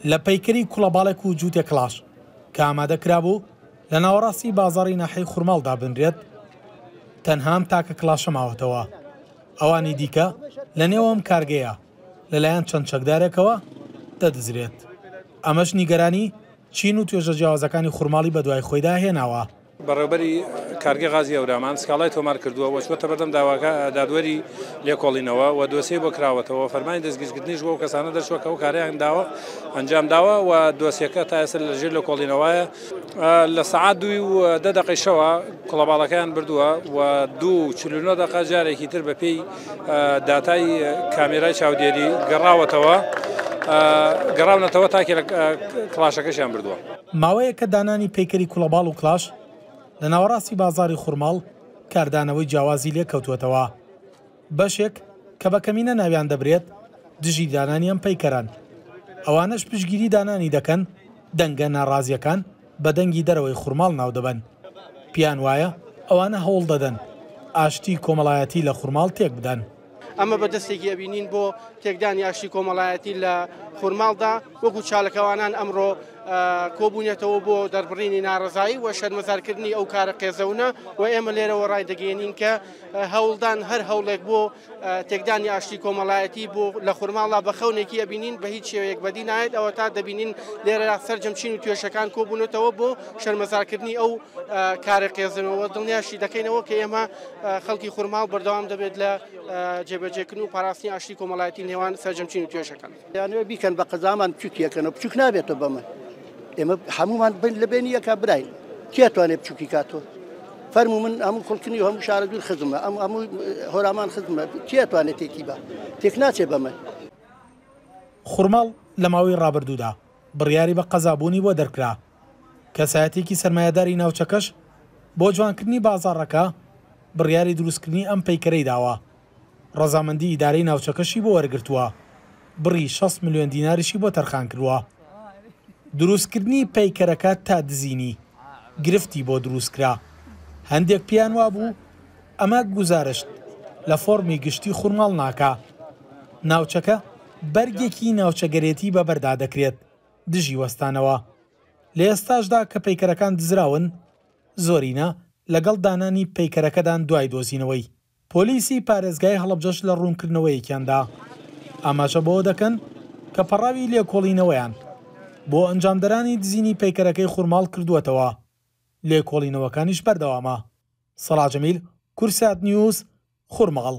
لە پەیکەری کوڵەباڵێک و جووتێ کڵاش کە ئامادە کرابوو لە ناوەڕاستی بازاڕی ناحیەی خورماڵ دابنرێت، تەنها ئەم تاکە کڵاشە ماوەتەوە، ئەوانی دیکە لە نێو ئەم کارگەیە لەلایەن چەند چەکدارێکەوە دەدزرێت. ئەمەش نیگەرانی چین و توێژە جیاوازەکانی خورماڵی بەدوای خۆیدا هێناوە. بەڕێوەبەری کارگەی غازی هەورامان سکاڵای تۆمار کردووە و چووەتە بەردەم دادوەری لێکۆڵینەوە و دۆسیەی بۆ کراوەتەوە، فەرمانی دەستگیرکردنیش بۆ ئەو کەسانە دەرچووە کە ئەو کارەیان داوە ئەنجام داوە و دۆسیەکە تا ئێستا لە ژێر لێکۆڵینەوەیە. لە سەعات دووی و دە دەقەی شەوە کوڵەباڵەکەیان بردووە و دوو 49 دەقە جارێکی تر بەپێی داتای کامێرای چاودێری گەڕاوەتەوە گەڕاونەتەوە تاکێ لە کڵاشەکەشیان بردووە. ماوەیەکە دانانی پەیکەری کوڵەباڵ و کڵاش لە ناوەڕاستی بازاڕی خورماڵ کاردانەوەی جیاوازی لێکەوتووەتەوە. بەشێک کە بە کەمینە ناویان دەبرێت دژی دانانی ئەم پەیکەرەن. ئەوانەش پشتگیری دانانی دەکەن دەنگە ناڕازییەکان بە دەنگی دەرەوەی خورماڵ ناودەبەن. پێیان وایە ئەوانە هەوڵ دەدەن ئاشتی کۆمەڵایەتی لە خورماڵ تێکبدەن. ئەمە بە دەستێکی ئەبینین بۆ تێکدانی ئاشتی کۆمەڵایەتی لە خورماڵدا، وەکو چاالکەوانان ئەمڕۆ کۆبوونەتەوە بۆ دەربڕینی ناڕەزایی و شەرمەزارکردنی ئەو کارە قێزەونە و ئێمە لێرەوە ڕایدەگەیەنین کە هەوڵدان هەر هەوڵێک بۆ تێکدانی ئاشتی کۆمەڵایەتی بۆ لە خورماڵا بە خەونێکی ئەبینین بە هیچ شێوەیەک بەدی نایەت ئەوە تا دەبینین لێرە سەرجەم چین و توێژەکان کۆبوونەتەوە بۆ شەرمەزارکردنی ئەو کارە قێزنەوە دڵنیاشی دەکەینەوە کە ئێمە خەڵکی خورماڵ بەردەوام دەبێت لە جێبەجێکردن و پاراستنی ئاشتی کۆمەڵایەتی نێوان سەرجەم چین و توێژەکان. دەیانەوێت بیکەن بە قەزامان بچووکیەکەن و بچووک نابێتەوە بەمە ئێمە هەمومان بن لە بێنی یەکە براین کێ توانێت بچووکی کاتەوە فەرموو من هەموو خڵکنی و هەموو شارە دوور خزمە ئەم هەموو هۆرامان خزمە کێ توانێت تێکی بە تێک ناچێ بەمە. خورماڵ لە ماوەی ڕابردوودا بڕیاری بە قەزابوونی بۆ دەرکرا، کەسایەتیەکی سەرمایەداری ناوچەکەش بۆ جوانکردنی بازاڕەکە بڕیاری دروستکردنی ئەم پەیکەرەی داوە، ڕەزامەندی ئیدارەی ناوچەکەشی بۆ وەرگرتووە، بڕی 60 ملیۆن دیناریشی بۆ تەرخانکردووە. دروستکردنی پەیکەرەکە تا دزینی گرفتی بۆ دروستکرا، هەندێک پێیان وابوو ئەمە گوزارشت لە فۆڕمی گشتی خورماڵ ناکا، ناوچەکە بەرگێکی ناوچەگەرێتی بەبەردا دەکرێت دژی وەستانەوە. لە ئێستاشدا کە پەیکەرەکان دزراون، زۆرینە لەگەڵ دانانی پەیکەرەکەدان دوای دۆزینەوەی. پۆلیسی پارێزگای هەڵەبجەش لە ڕوونکردنەوەیەکیاندا ئاماژە بەوە دەکەن کە پەڕاوی لێکۆڵینەوەیان بۆ ئەنجامدەرانی دزینی پەیکەرەکەی خورماڵ کردووەتەوە، لێکۆڵینەوەکانیش بەردەوامە. سەڵاح جەمیل، کوردسات نیوز، خورماڵ.